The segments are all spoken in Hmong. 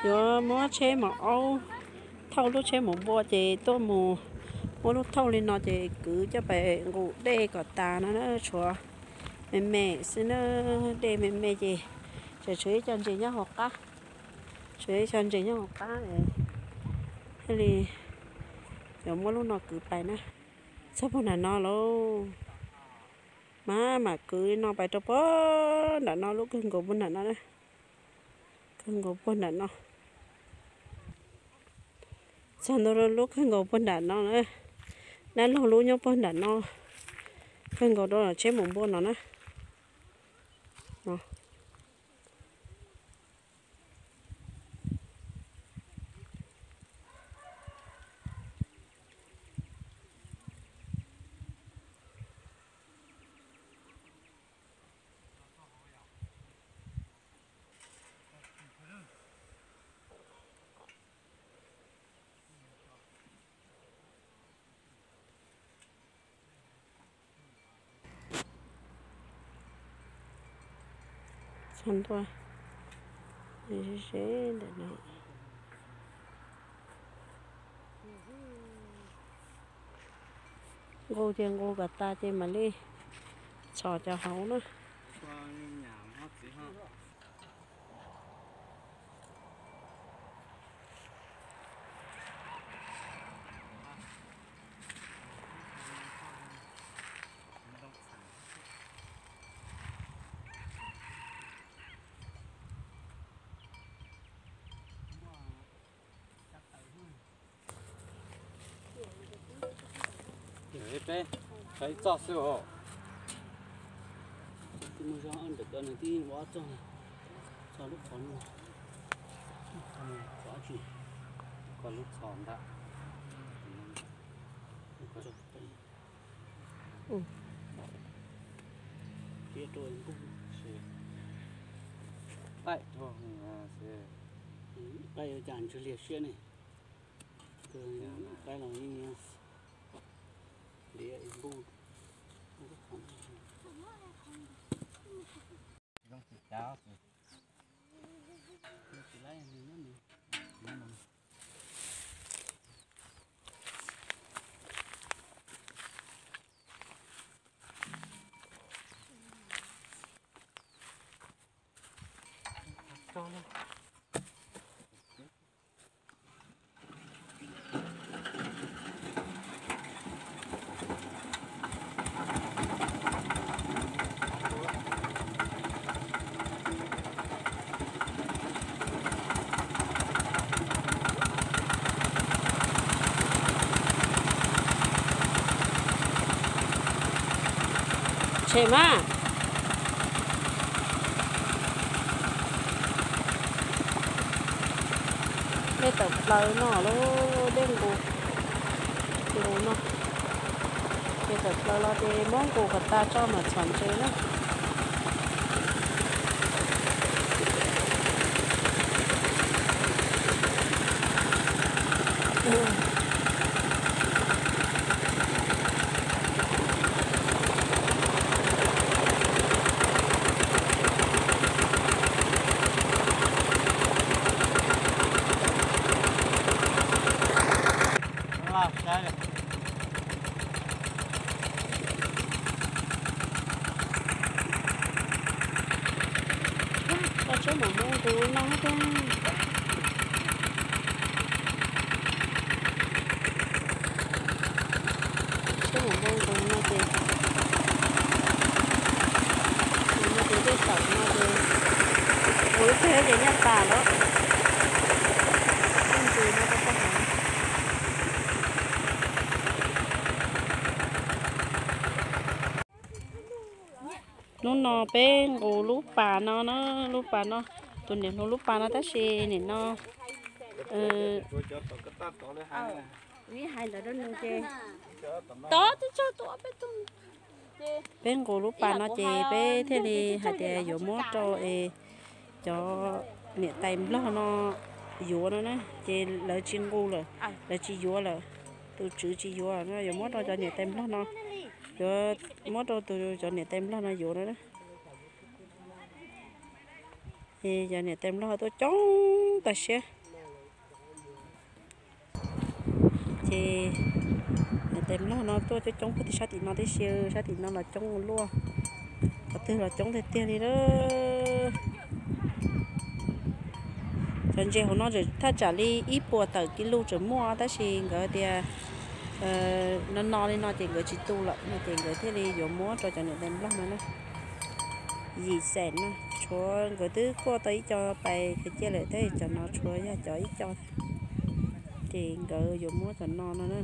Yuav muab tsheb maum aub, thauj lub tsheb maum npua ces tuaj mus muab lub thauj li no ces kwv coj pais nqus dej kom tas no na, tshuav me me xwb na, dej me me ces tseem tshuav ib co ntses nyob hauv qab, tshuav ib co ntses nyob hauv qab, thiaj li yuav muab lub no kwv pais na. Txog puag nram no lauj, mam mam kwv no pais rau puag nram no, lub kawg nkaus puag nram no na, kawg nkaus puag nram no. Txog ntua lub kawg nkaus puag nram no na, dab laug lub nyob puag nram no, kawg nkaus rau tsheb maum npua no na. Txog ntua ze ze ntawm no. Nqus ces nqus kom tas ces mam li txhom cov hauv na. Peb txog ib txoj xwb os. Tus mus zog ntawm ko nws tib ua ob txoj, txog lub qhov no, qhov dab tsi, ko lub txhos ntawd. Qaib, qaib ua cas ntswg liag siab ne. Qaib los liab npuj. Tshem mas. Dej tawm plaws no lauj, dej nqus, nqus no. Ces tawm plaws los ces muab nqus kom tas tso mam txhom ntses na. Tsheb maum npua nqus no thiab. Tsheb maum npua nqus no ces, no ces dej tawm no ces, nqus ib pliag ces nyaj tas lawm. Ntsis no rau sab hauv. Hnub no peb nqus lub pas no na, lub pas no, tus niam hluas lub pas no tab sis nim no peb nqus lub pas no ces peb thiaj li hais tias yuav muab rau es cov niam tais nplog no yuav no na, ces lawv tsis nqus lawm, lawv tsis yuav lawm, tus tswv tsis yuav no, yuav muab rau cov niam tais nplog no, yuav muab rau tus cov niam tais nplog no yuav no na. Es cov niam tais nplog tuaj coob Tam siab ces niam tais nplog no tuaj coob coob puag tim sab tim no tib si, sab tim no los coob ua luaj, qhov twg los coob tiag tiag li lawm. Cov ntses hauv no thaj tsam li ib puas tawm kis lus tseem muaj, tab sis nkawd tias no no li no ces nkawd tsis tu lawm no ces nkawd thiaj li yuav muab rau cov niam tais nplog no na. Yim xees no, tshuav nkawd twb kuaj tau ib co pais khaws cia lawm, tab sis cov no tshuav yog cov ib co thiab, ces nkawd yuav muab cov no no na.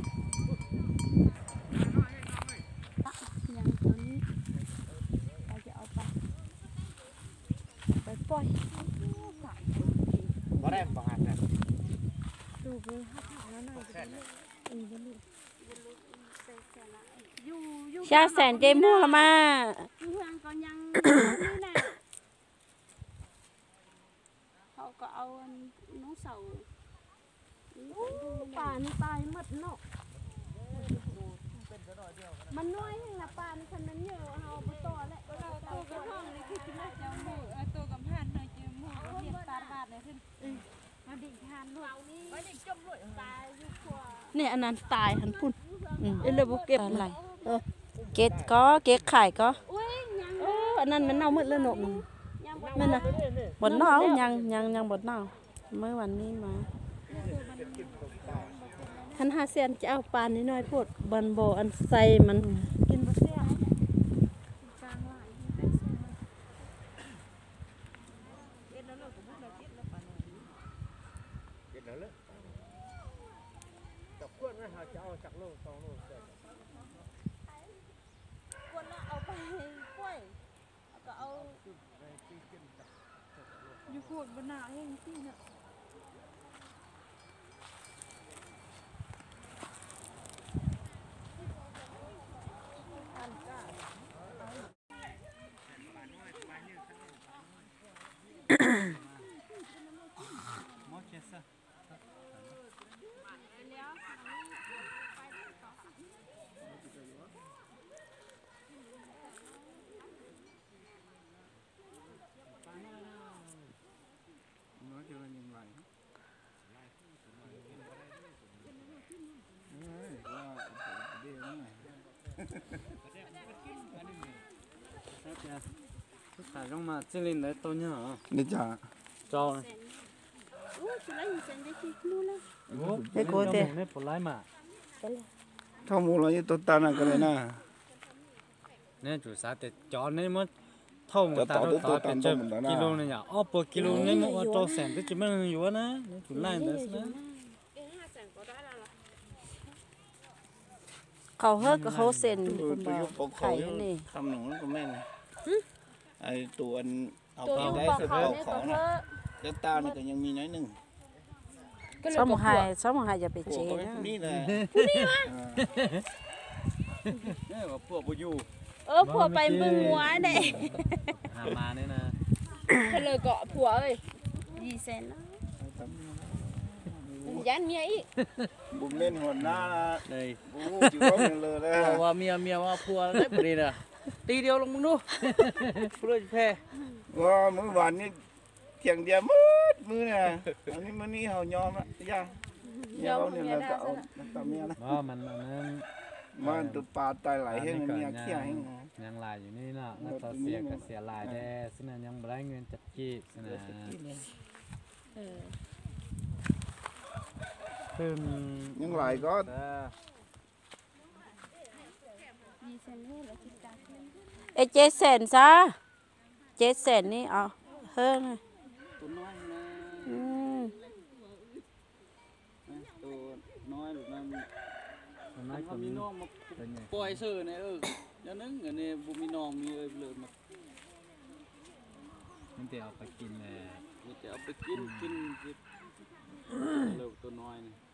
Xya xees ces muag los mas. Nej ăn ăn tài hẳn phun. Ê, lơ bố kịp này. Ơ, kế có, kế khải có. Ơ, ăn ăn nó nâu mất lơ nộm. Mật nâu, nhang, nhang, nhang mật nâu. Mớiวันนี้มา. Hăn ha sen chao pan ni noi phốt, bần bò ăn say mắn. Tus tas zoo mas txij li ntawd tau nyog. Li cas? Rau. Ub, tsis laib yim xees ces tsis hnub na. Ub, neb puas laib mas? Thauj mus los yeej tau tag na, koj li na. Neb tsum xav tias cov neb muab thauj mus tas rau tod pes tsawg kis lus ne yom, ob puas kis lus neb muab ua rau xeem twb tsis muaj neeg yuav na, neb tsum laij ntawd xwb na. Qhov hab hauv xeem tus yub pov khau ne. Tus hauv pis dai xwb pov khau na. Cov tas no ces yeej muaj nais neeg. Txhob mus hais, txhob mus hais cov pem tsev na. Phuam pais npwg muas ne. Lawv kom phuam yim xees na. Yab mias ib. Npus me hua na. Ua mias mias ua phuam li na. Ti diau los mus nub. Phuam phe. Ua mub vas ni thiaj diam mub mub na. Ni mub ni hau nyo yaj. Nyo ni lawv kom tau mias na. Mas tus pas tais lais heev, mias khiaj heev. Nyeej lais yus ni no, noj tau xiam kom xiam lais de xwb na, nyeej npab nyeej cov cim xwb na. Nyeej lais ko. Es cev xeem xav, cev xeem ni os hab.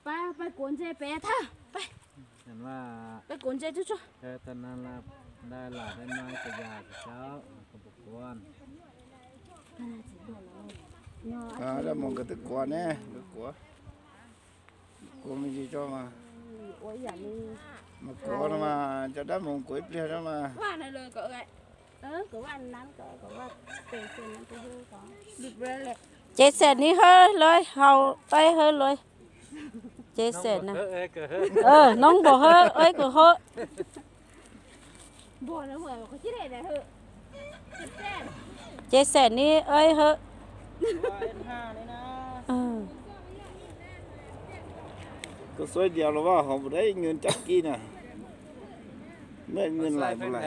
Pab, pab kuav ntses pem thawj, pab. Pab kuav ntses tsuag tsuag. Dab Moos nkawd twb kuav ne, nkawd kuav. Kuav me ntsis tso mas. Mas kuav no mas, cov Dab Moos kuav ib pliag no mas. Ces xem ni hawb lawv hau, eb hawb lawv. Ces xem na. Noob npaum hawb, eb kawg hawb. Ces xem ni eb hawb. Koj xuav diav los vas hauv npus dab ib nyuag cab kib na. Mej nyuag lais npus lais.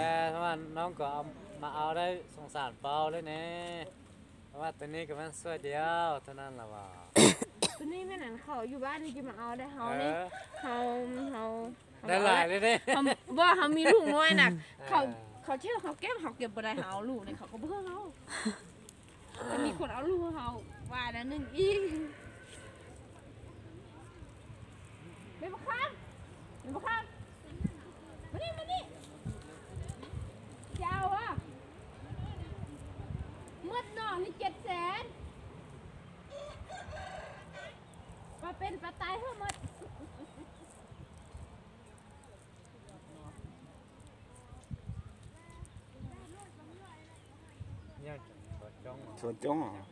Mas au dab xoom xam pau li ne. Mas tus ni koj mej xuav diav tus na los vas. Tus ni mej na qhov yus vas ni ces mas au dab hauv ne. Hauv, hauv, dab lais li ne. Vas hauv me lug nuav na. Qhov tsheb qhov keb qhov kiav puas dai hauv lug ne qhov koj pug hauv. Tus ni khuam au lug hauv vas na neeg ib. Mej pab khab, mej pab khab. Mas ni, mas ni. Cas a. Mej no ni ces xees. Pab peb pab tais hwb mej. Tshuav coob os.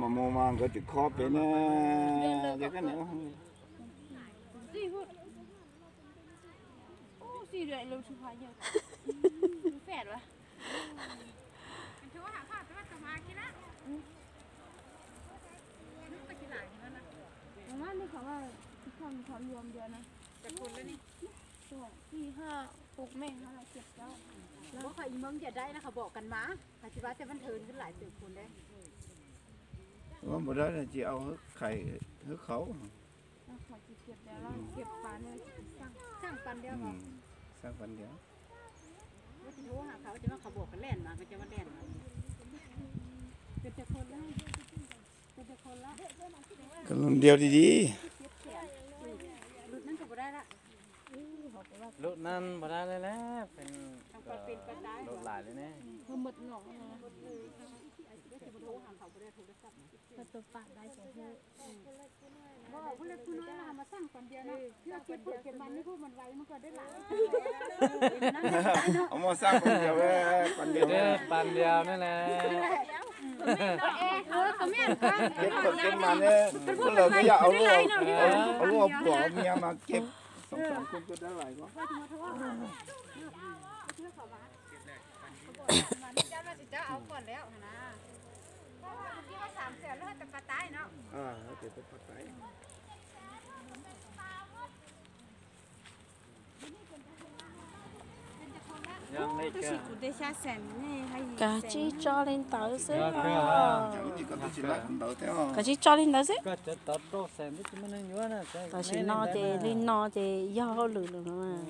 Mas mus mas nkawd tseem kho pem na. Ua npaum dab tsi au hwb khais hwb khauv. Xaj pab ntiav. Koj los ntiav di di. Lub neej puas dab li ne, lub lais li ne. Mus xaj pab ntiav, pab ntiav ne. Kev phem kev mas ne, lawv koj yog au lub, au lub puam mias mas kev xoo xoo kuj dab lais ko. Kav tsij tso li ntawd xwb. Kav tsij tso li ntawd xwb. Tam sim no ces li no ces yog hauj lwm lawm.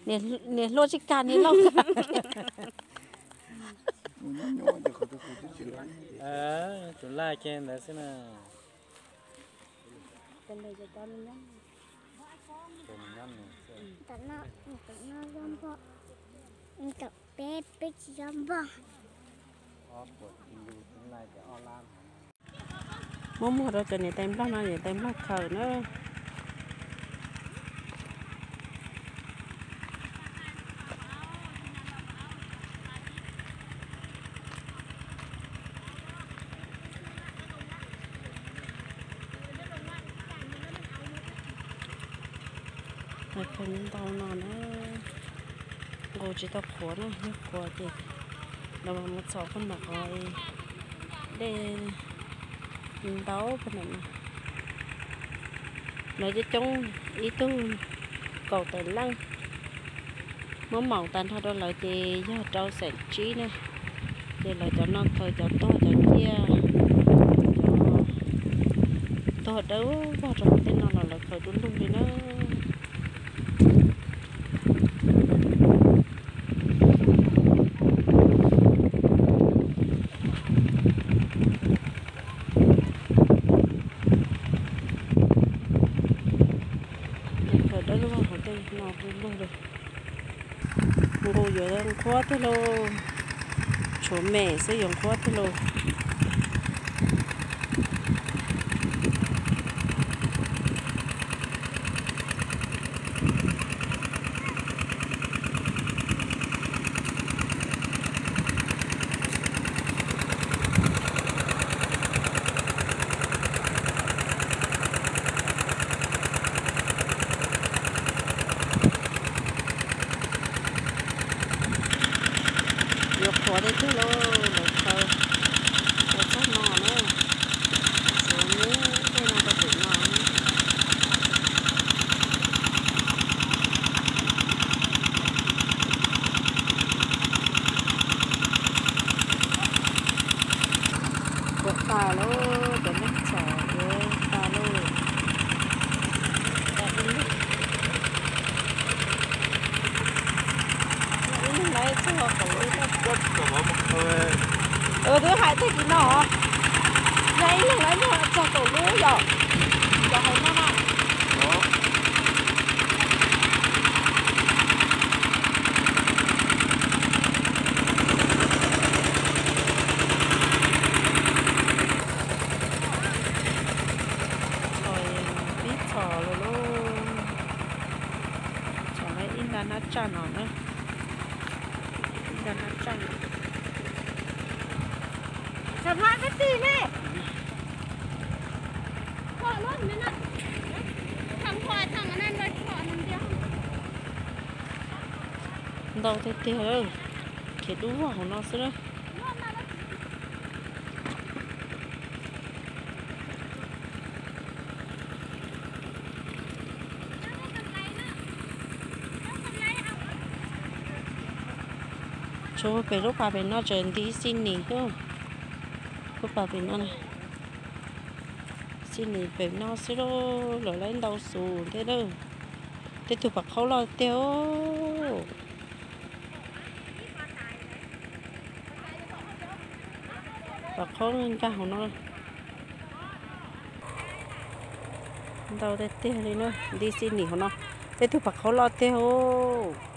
Niam hluas tsis kam niam laus. Tsum laij kiag ntawd xwb na. Peb, peb tsis tau npog. Muab muag rau cov niam tais nplog no, niam tais nplog khaws na. Khaws ntau no na. Nqus tsis tau qhuav na, yog qhuav ces lawv mam mus txhom poj niam qhov dej ntau poj niam no. Lawv coob coob ib tug kaum tawm leej. Muab maum tag nrho rau lawv ces yog rau xeem tsib na. Ces lawv cov no khaws cov tuag cov ciaj, cov tuag dawb vog rau hauv tej no los lawv khaws du lug li na. Khaws dawb vog hauv tej no du lug li. Nqus yuav nqhuab tiag lauj. Tshuav mem xwb yuav nqhuab tiag lauj. Ua tej tug lauj, lawv khaws, khaws txog no na, xuav nub tej no rau pem no. Kuam tas lauj, cov neeg txhom yuav tas lauj. Ib leeg lawv txog kaum lub. Twb hais tag kis no, yog ib leeg lawv txog kaum lub yom, cov hauv no na. Txhom pib txhom lawm lauj. Txhom ib nta nab tsaj no na. Ib nta nab tsaj no. Ntau tiag tiag, khiav dub vog hauv no xwb na. Tsuas pem lub pas pem no tseem nti xi nis xwb. Lub pas pem no, xi nis pem no xwb lauj, lawv lawv ntau xus thiab lauj. Tej tug pas qhaub loj tiag. Pas qhaub nkag hauv no. Ntau tiag tiag li na, nti xi nis hauv no. Tej tug pas qhaub loj tiag os.